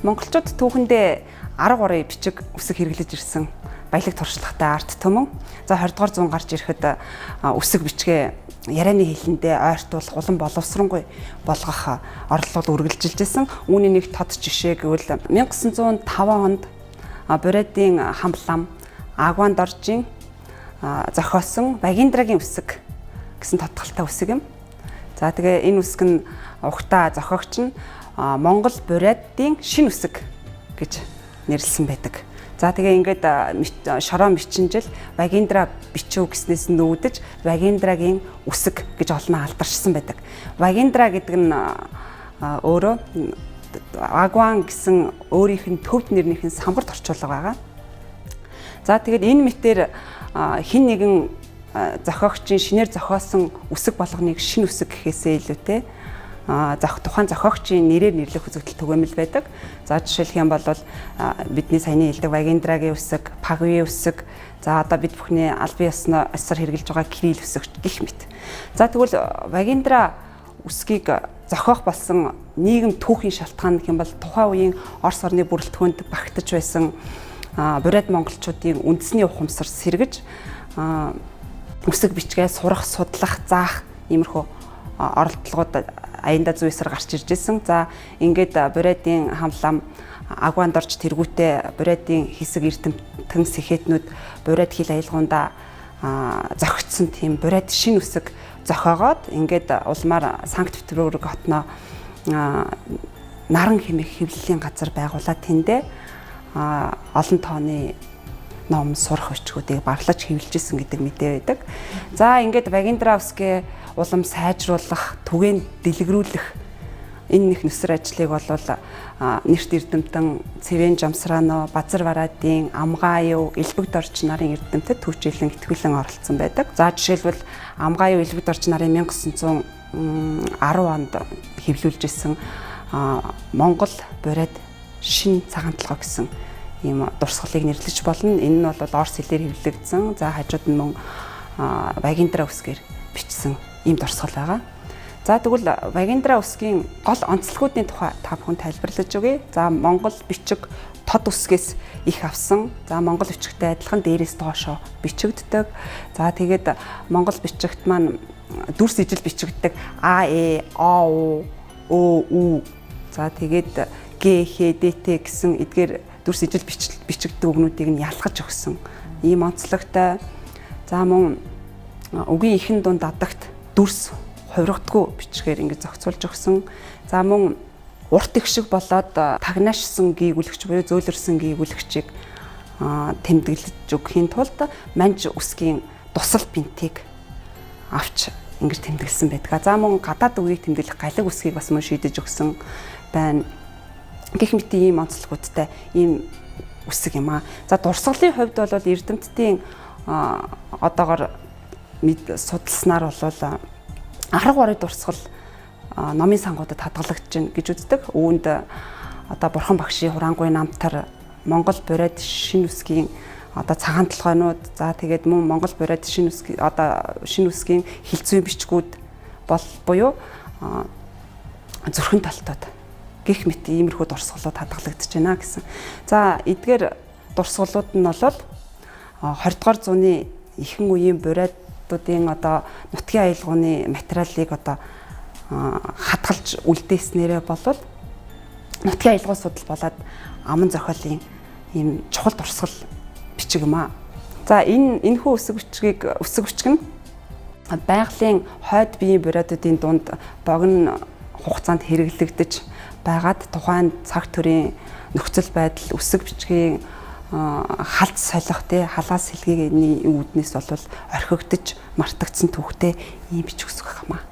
Монголчууд түүхэндээ арга урын бичиг үсэг хэрэглэж ирсэн баялаг туршлагатай арт түмэн. За 20 дугаар зуун гарч ирэхэд үсэг бичгээ ярианы хэлэндээ ойртуулах, улам боловсронгүй болгох оролдлого үргэлжилж исэн. Үүний нэг тод жишээ гэвэл 1905 онд Бурайдын хамлам Агван Доржийн зохиосон Вагиндрагийн үсэг гэсэн тодтолтой үсэг юм. За тэгээ энэ үсэг нь угтаа зохиогч нь Монгол Бурайдын шин үсэг гэж нэрлсэн байдаг. За тэгээ ингээд шороо мичинжил Вагиндра бичүү гэснээс нүүдэж Вагиндрагийн үсэг гэж олноо алдаршсан байдаг. Вагиндра гэдэг нь өөрөө Агван гэсэн өөрийнх нь төвд нэрнийх нь самбарт орчуулга байгаа. За тэгээд энэ мэтэр хин нэгэн зохиогчийн шинээр зохиосон үсэг болгоныг шин үсэг гэхээсээ илүүтэй тухайн зохиогчийн нэрээр нэрлэх үзэгдэл түгээмэл байдаг. За жишээлх юм бол бидний саяны хэлдэг Вагиндрагийн үсэг, Пагвийн үсэг, за одоо бид бүхний албан ёсны ёсоор хэрэглэж байгаа Кирилл үсэг гэх мэт. За тэгвэл Вагиндра үсгийг зохиох болсон нийгэм түүхийн шалтгаан гэх юм бол тухайн үеийн Орос орны бүрэлдэхүүнд багтаж байсан бурайд монголчуудын үндэсний ухамсар сэргэж үсэг бичгээ сурах, судлах, заах иймэрхүү оролдлогод аяндаа зүй ёсоор гарч ирж исэн. За ингээд Бурайдын хамлам Агванд орж тэргүүтээ Бурайдын хэсэг эрдэмтэн сэхэтнүүд Бурайд хил аялгуунда зохицсон тийм Бурайд шин үсэг зохиогоод ингээд улмаар Санкт Петербург хотноо наран хэмээх хэвлэлийн газар байгуулад тэндээ олон тооны ном сурах бичгүүдийг барлаж хэвлэжсэн гэдэг мэдээ байдаг. За ингээд Вагиндра үсгээ улам сайжруулах, түгээн дэлгэрүүлэх энэ нэг нүсэр ажлыг бол нэрт эрдэмтэн Цэвэн Жамсрано, Базар Варадын, Амгааю, Элбэг Дорж нарын эрдэмтэд түүжээлэн итгүүлэн оролцсон байдаг. За жишээлбэл Амгааю, Элбэг Дорж нарын 1910 онд хэвлүүлж исэн Монгол Бурайд шин цагаан толгой гэсэн ийм дурсгалыг нэрлэж болно. Энэ нь бол орос хэлээр хэвлэгдсэн. За хажууд нь мөн Вагиндра үсгээр бичсэн ийм дурсгал байгаа. За тэгвэл Вагиндра үсгийн гол онцлогуудын тухай та бүхэн тайлбарлаж өгье. За Монгол бичиг тод үсгээс их авсан. За Монгол бичигтэй адилхан дээрээс доошоо бичигддэг. За тэгээд Монгол бичигт маань дүрс ижил бичигддэг А Э О У Ө У. За тэгээд Г Х Д Т гэсэн эдгээр дүрс ижил бичигддэг үгнүүдийг нь ялгаж өгсөн ийм онцлогтой. За мөн үгийн ихэн дунд адагт дүрс хувиргадгүй бичгээр ингэж зохицуулж өгсөн. За мөн урт их шиг болоод тагнаашсан гийгүүлэгч буюу зөөлрсөн гийгүүлэгчийг тэмдэглэж өгөхийн тулд манж үсгийн тусал бинтийг авч ингэж тэмдэглэсэн байдаг. За мөн гадаад үгийг тэмдэглэх галиг үсгийг бас мөн шийдэж өгсөн байна. Гэх мэт ийм онцлогуудтай ийм үсэг юм аа. За дурсгалын хувьд бол эрдэмтдийн одоогор судалснаар бол арга барил дурсгал номын сангуудад хадгалагдаж байна гэж үздэг. Үүнд одоо Бурхан багшийн Хураангуй намтар, Монгол Бурайд шин үсгийн одоо цагаан толгойнууд, за тэгээд мөн Монгол Бурайд шин үсгийн одоо шин үсгийн хилцүүн бичгүүд бол буюу зүрхэн талтууд гэх мэт иймэрхүү дурсгалууд хадгалагдаж байна гэсэн. За эдгээр дурсгалууд нь бол 20 дугаар зууны ихэнх үеийн бурайдуудын одоо нутгийн аялгууны материалыг одоо хадгалж үлдээснээрээ болвол нутгийн аялгау судал болоод аман зохиолын ийм чухал дурсгал бичиг юм аа. За энэ энэхүү үсэг бичгийг үсэг бичиг нь байгалийн хойд биеийн бурайдуудын дунд богино хугацаанд хэрэглэгдэж байгаад тухайн цаг төрийн нөхцөл байдал, үсэг бичгийн халц солих тий халаас сэлгээний үүднээс бол орхигдож мартагдсан түүхтэй ийм бичиг үсэг юм аа.